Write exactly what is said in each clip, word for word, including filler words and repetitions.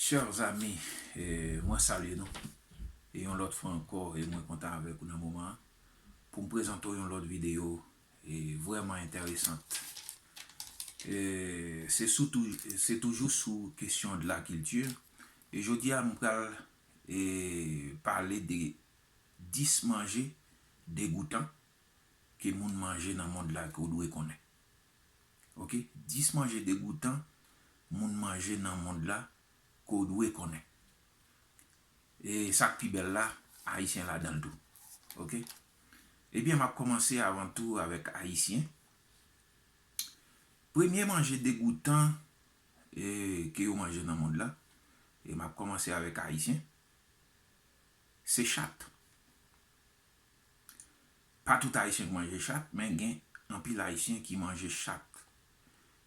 Chers amis, eh, mwen salye nou. E yon lòt fwa ankò, e mwen kontan avèk ou nan moman an pou m prezante w yon lòt videyo, e vrèman enteresant. E se sou tou, se toujou sou kesyon de la kilti. E jodi a, m pral, e, pale de dis manje degoutan ke moun manje nan mond la ke w dwe konnen. Ok? Dis manje degoutan moun manje nan mond la ke w dwe konnen. E sa k pi bèl la, Ayisyen ladan l tou. Ok? Ebyen, m ap kòmanse avan tou avèk Ayisyen. Premye manje degoutan, e, ke yo manje nan mond la, e m ap kòmanse avèk Ayisyen, se chat. Pa tout Ayisyen k manje chat, men gen anpil Ayisyen ki manje chat.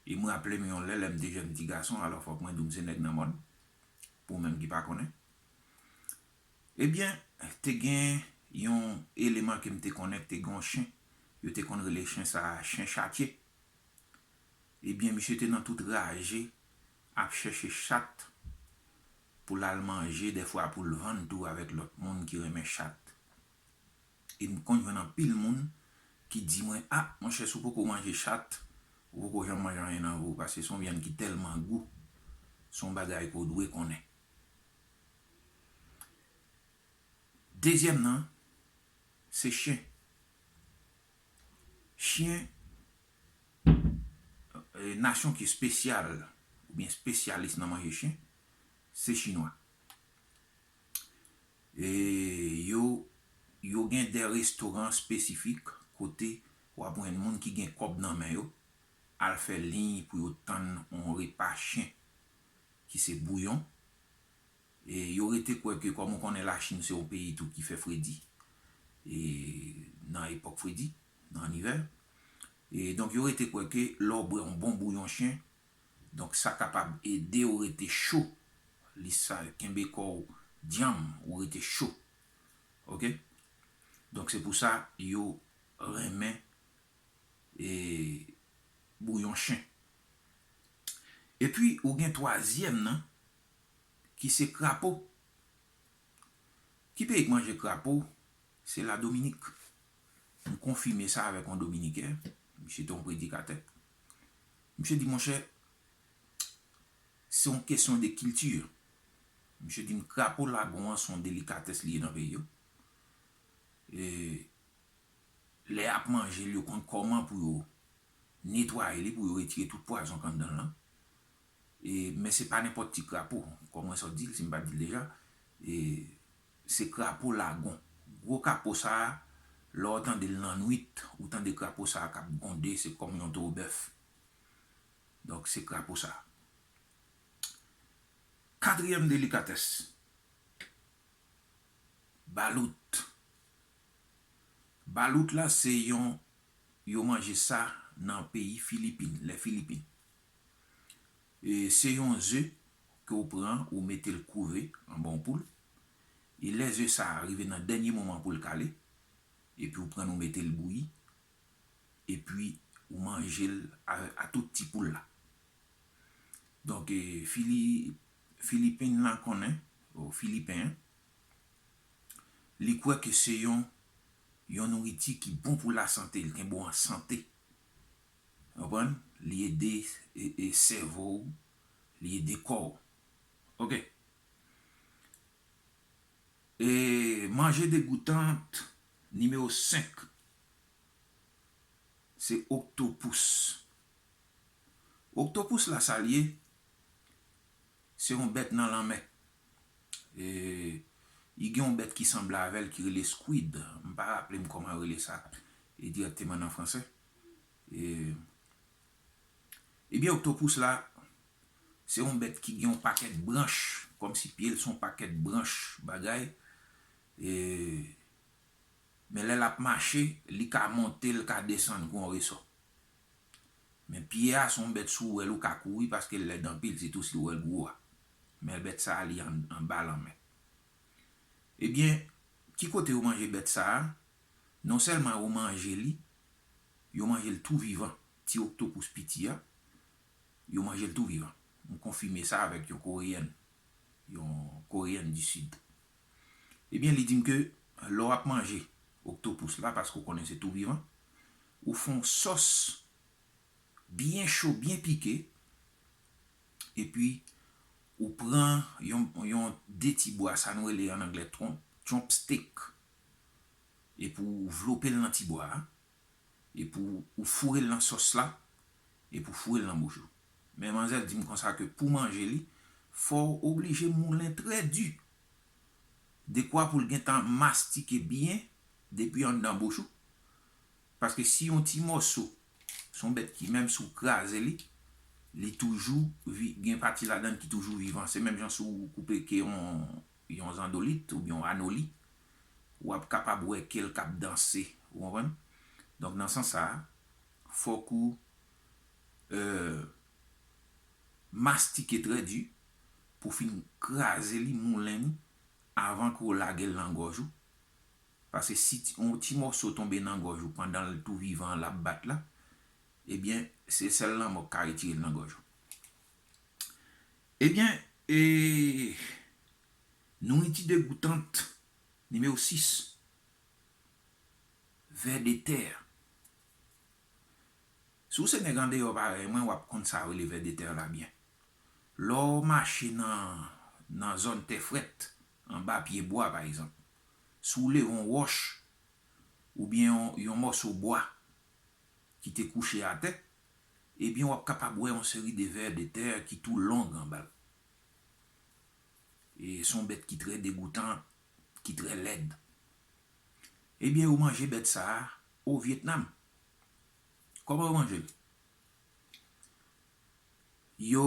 E m raple m yon lè, lè m te jèn ti gason, alò fòk mwen di w m se nèg nan mòn, pou ou menm ki pa konnen. Ebyen, te gen yon eleman ke m te konnen, te gen yon chen, yo te konn rele chen sa a chen chatye. Ebyen, misye te nan tout raje ap chèche chat pou l al manje, dèfwa pou l vann tou avèk lòt moun ki renmen chat. E m konn jwenn anpil moun ki di mwen, "A, monchè, si w poko manje chat, ou poko janm manje anyen nan vi w, paske se yon vyann ki tèlman gou, se yon bagay ke w dwe konnen." Dezyèm nan, se chen. Chen, e, nasyon ki espesyal oubyen espesyalis nan manje chen, se Chinwa. E yo, yo gen de restoran espesifik kote w ap jwenn moun ki gen kòb nan men yo al fè liy pou yo tann yon repa chen ki se bouyon. E yo rete kwè ke, kòm ou konnen, Lachin se yon peyi tou ki fè fredi, e nan epòk fredi, nan ivè. E donk, yo rete kwè ke lè w bwè yon bon bouyon chen, donk sa kapab ede w rete cho. Li sa kenbe kò w dyanm, ou rete cho. Ok? Donk, se pou sa yo renmen, e, bouyon chen. Epi, ou gen twazyèm nan, ki se krapo. Ki peyi k manje krapo? Se Ladominik. M konfime sa avèk yon Dominiken, misye te yon predikatè. Misye di, "Monchè, se yon kesyon de kilti." Misye di m krapo lagon an se yon delikatès li ye nan peyi yo. E lè y ap manje l, yo konn kòman pou yo netwaye li, pou yo retire tout pwazon k anndan l lan. E, men se pa nenpòt ti krapo, kòm mwen sot di l, si m pa t di l deja, e, se krapo lagon. Gwo krapo sa a, lè w tande l nan nwit, ou tande krapo sa a k ap gwonde, se kòm yon towo bèf. Donk, se krapo sa a. Katriyèm delikatès, balout. Balout la, se yon, yo manje sa nan peyi Filipin, lè Filipin. E se yon ze ke w pran, ou mete l kouve anba yon poul. E lè ze sa a rive nan dènye moman pou l kale, epi w pran l, ou mete l bouyi, epi ou manje l a, a tout ti poul la. Donk, e, Fili-, Filipin la konnen, ou Filipen an, li kwè ke se yon, yon nouriti ki bon pou lasante, li kenbe w an sante. Ou konprann? Li ede, e, e, sèvo w, li ede kò w. Ok. E manje degoutan nimewo senk, se oktopous. Oktopous la, sa l ye? Se yon bèt nan lanmè. E, li gen yon bèt ki sanble avè l ki rele squid. M pa raple m kòman yo rele sa, e, dirèkteman nan fransè. E, ebyen, oktopous la, se yon bèt ki gen yon pakèt branch, kòmsi pye l se yon pakèt branch bagay. E, men lè l ap mache, li ka monte, l ka desann kou yon resò. Men pye a se yon bèt, si w wè l, ou ka kouri paske l lèd anpil, sitou si w wè l gwo a. Men bèt sa a, li an, anba lanmè. Ebyen, ki kote yo manje bèt sa a? Non sèlman yo manje li, yo manje l tou vivan. Ti oktopous piti a, yo manje l tou vivan. M konfime sa avèk yon koreyèn. yon Koreyen di Sid. Ebyen, li di m ke lè w ap manje oktopous la, paske w konnen se tou vivan, ou fè yon sòs byen cho, byen pike, epi ou pran yon, yon de ti bwa, sa nou rele an anglè tron-, chopstick, epi ou vlope l nan ti bwa a, epi ou, ou foure l nan sòs la, epi ou foure l nan bouch ou. Men manzè di m konsa ke pou manje li, fò w oblije moulen trè di. Dekwa pou l gentan mastike byen depi anndan bouch ou. Paske si yon ti mòso, se yon bèt ki, menm si w kraze li, li toujou vi-, gen pati ladan l ki toujou vivan. Se menm jan si w koupe ke yon, yon zandolit oubyen yon anoli, w ap kapab wè ke l k ap danse, ou konprann? Donk, nan sans sa a, fòk ou, euh, mastike trè di pou fin kraze li, moulen li, avan ke w lage l nan gòj ou. Paske si ti, yon ti mòso tonbe nan gòj ou pandan l tou vivan an, l ap bat la, ebyen, se sèl lanmò k ka retire l nan gòj ou. Ebyen, e, nouriti degoutant nimewo sis, vèdetè. Si w se nèg andeyò parèy mwen, w ap konn sa yo rele vèdetè la byen. Lè w mache nan, nan zòn tè frèt, anba pye bwa, pa egzanp, si w leve yon wòch oubyen yon, yon mòso bwa ki te kouche atè, ebyen, w ap kapab wè yon seri de vèdetè ki tou long anba l. E se yon bèt ki trè degoutan, ki trè lèd. Ebyen, yo manje bèt sa a o Vyetnam. Kòman yo manje l? Yo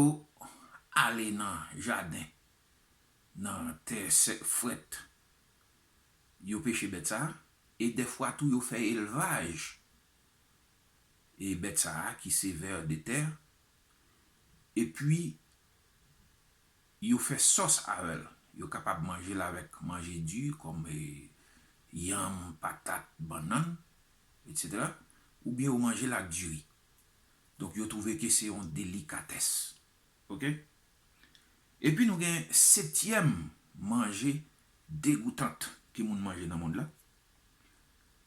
ale nan jaden, nan tè sè-, frèt, yo peche bèt sa a, e dèfwa tou yo fè elvaj e bèt sa a ki se vèdetè, epi yo fè sòs avè l. Yo kapab manje l avèk manje di, kòm, e, yanm, patat, bannann, etsetera. Oubyen yo manje l ak diri. Donk, yo twouve ke se yon delikatès. Oke? Epi nou gen setyèm manje degoutant ke moun manje nan mond la.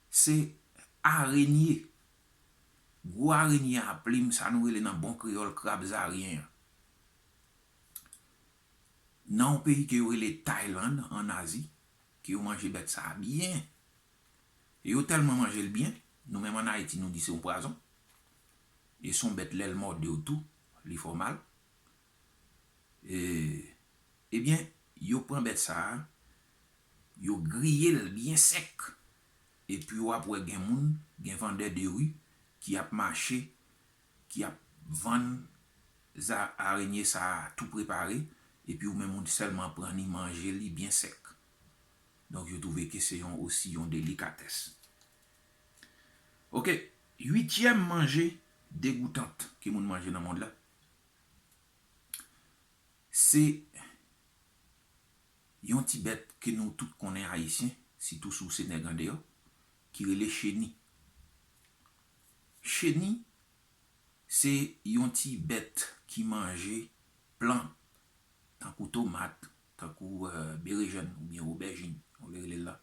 Se arenye. Gwo arenye a plim, sa nou rele nan bon kreyòl krab zaryen an. Nan yon peyi ke yo rele Tayland, ann Azi, ke yo manje bèt sa a byen. E yo tèlman manje l byen, nou menm ann Ayiti, nou di se yon pwazon. E se yon bèt, lè l mòde w tou, li fè w mal. E, ebyen, yo pran bèt sa a, yo griye l byen sèk. Epi w ap wè gen moun, gen vandè de ri ki ap mache, ki ap vann za-, arenye sa a tou prepare, epi ou menm ou sèlman pran ni manje li byen sèk. Donk, yo twouve ke se yon, osi yon delikatès. Oke, uityèm manje degoutant ke moun manje nan mond la, se yon ti bèt ke nou tout konnen ayisyen, sitou si w se nèg andeyò, ki rele cheni. Cheni, se yon ti bèt ki manje plant, tankou tomat, tankou, eh, berejèn oubyen obèjin, ou vle rele l la,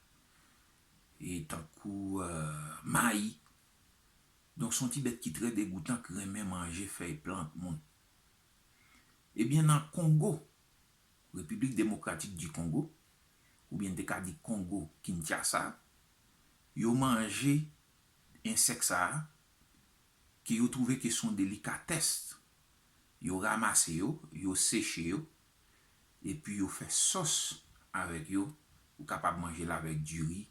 e tankou, eh, mayi. Donk, se yon ti bèt ki trè degoutan, ki renmen manje fèy plant moun. Ebyen, nan Kongo, Repiblik Demokratik di Kongo, oubyen n te ka di Kongo Kinshasa, yo manje ensèk sa a, ke yo twouve ke se yon delikatès. Yo ranmase yo, yo seche yo, epi yo fè sòs avèk yo. Ou kapab manje l avèk diri,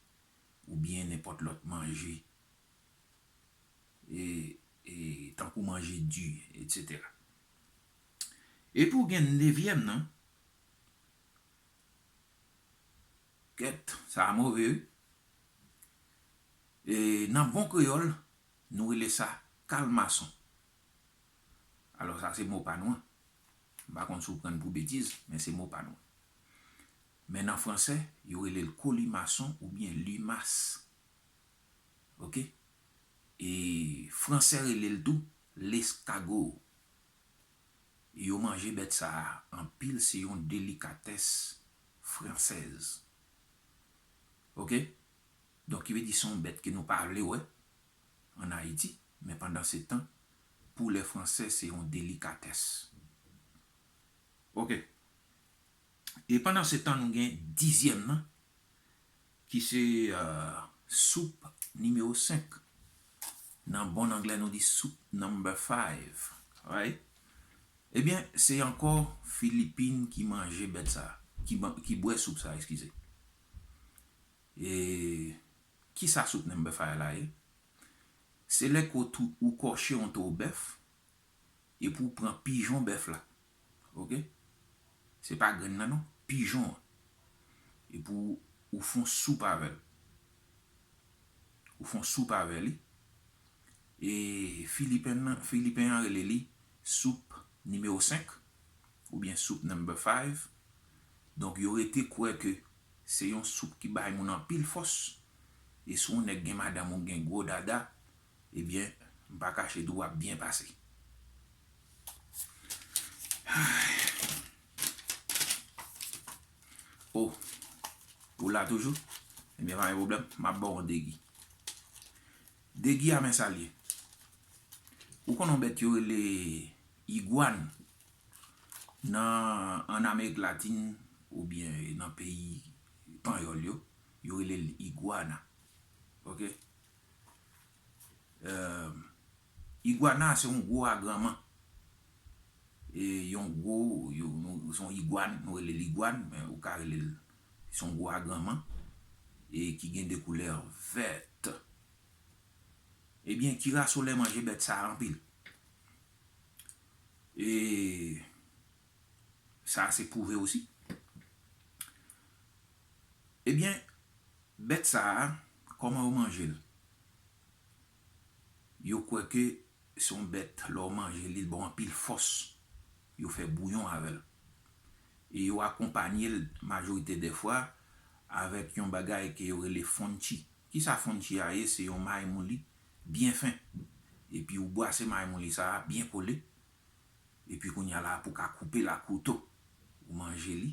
oubyen nenpòt lòt manje, e, e, tankou manje di, etsetera. Epi w gen nevyèm nan, kèt, sa a move, wi. E nan bon kreyòl, nou rele sa kalmason. Alò, sa se mo pa nou an. M pa konn si w pran l pou betiz, men se mo pa nou an. Men nan fransè, yo rele l kolimason oubyen limas. Oke? E fransè rele l tou l'escargot. Yo manje bèt sa a anpil, se yon delikatès fransèz. Oke? Donk, ki vle di se yon bèt ke nou pa vle wè ann Ayiti, men pandan se tan, pou lè Fransè, se yon delikatès. Oke. E pandan se tan, nou gen dizyèm nan, ki se, euh, soup nimewo senk. Nan bon anglè, nou di soup number five. Right? Ebyen, se ankò Filipin ki manje bèt sa, ki, ban- ki bwè soup sa, eskize. E kisa soup number five la ye? Se lè ke w tou- ou kòche yon towo bèf, epi w pran pijon bèf la. Oke? Se pa grenn nan non, pijon an. Epi w, ou fè yon soup avè l. Ou fè yon soup avè li. E Filipen nan, Filipen an rele li soup nimewo senk, oubyen soup number five. Donk, yo rete kwè ke se yon soup ki bay moun anpil fòs. E si yon nèg gen madanm ou gen gwo dada, ebyen, m pa kache di w ap byen pase. Oh, ou la toujou? Ebyen, pa gen pwoblèm, m ap ba w yon degi. Degi a, men sa l ye. Ou konn yon bèt yo rele igwàn nan, ann Amerik Latin oubyen nan peyi panyòl yo, yo rele l igwana. Oke? Euh, igwana se yon gwo agranman. E yon gwo, yo, nou, se yon igwàn, nou rele l igwàn, men ou ka rele l, se yon gwo agranman, e ki gen de koulè vèt. Ebyen, kirasolè manje bèt sa a anpil. E sa a se pwouve osi. Ebyen, bèt sa a, kòman yo manje l? Yo kwè ke se yon bèt, lè w manje li, li ba w anpil fòs. Yo fè bouyon avè l. E yo akonpanye l majorite dè fwa avèk yon bagay ke yo rele fonchi. Kisa fonchi a ye? Se yon may mouli byen fen. Epi ou bwase may mouli sa a byen kole. Epi kounye a la pou ka koupe l ak kouto. Ou manje li.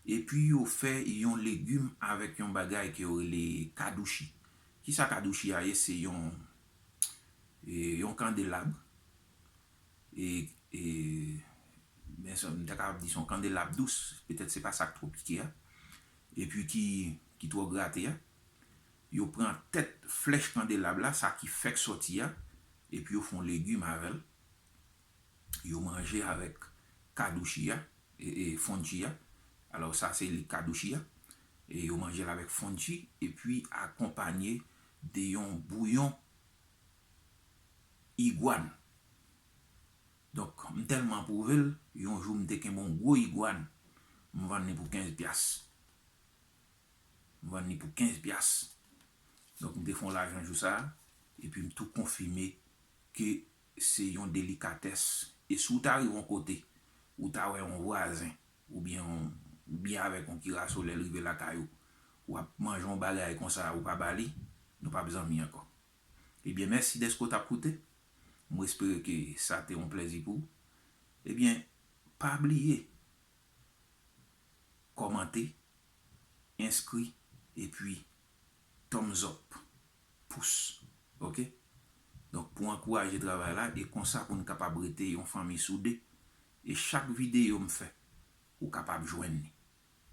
Epi yo fè yon legim avèk yon bagay ke yo rele kadouchi. Kisa kadouchi a ye? Se yon, e, yon kandelab. E, e, men sa, m ta kapab di se yon kandelab dous, petèt se pa sa k twò pike a. Epi ki, ki twò grate a. Yo pran tèt flèch kandelab la, sa ki fèk sòti a, epi yo fè yon legim avè l. Yo manje avèk kadouchi a, e, e, fonchi a. Alò, sa se li kadouchi a. E yo manje l avèk fonchi, epi akonpanye de yon bouyon igwàn. Donk, m tèlman pwouve l, yon jou m te kenbe yon gwo igwàn, m vann li pou kenz pyas. M vann li pou kenz pyas. Donk, m te fè yon lajan jou sa a, epi m tou konfime ke se yon delikatès. E si w ta rive yon kote, ou ta wè yon vwazen, oubyen yon, oubyen avèk yon kirasolè l rive lakay ou, w ap manje yon bagay konsa, ou pa ba li, nou p ap zanmi ankò. Ebyen, mèsi dèske w t ap koute. Mwen espere ke sa te yon plèzi pou ou. Ebyen, pa bliye kòmante, enskri, epi thumbs up, pous, oke? Donk, pou ankouraje travay la, e konsa pou n kapab rete yon fanmi soude, e chak videyo m fè, ou kapab jwenn li.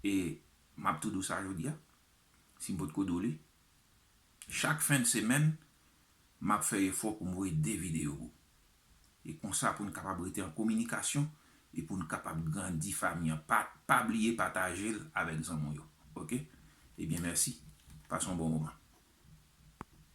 E m ap tou di w sa jodi a, si m potko di w li, chak fen de semèn, m ap fè efò pou m voye de videyo pou ou. E konsa pou n kapab rete an kominikasyon e pou n kapab grandi fanmi an. Pa, pa bliye pataje l avèk zanmi w yo. Oke? Ebyen, mèsi. Pase yon bon moman.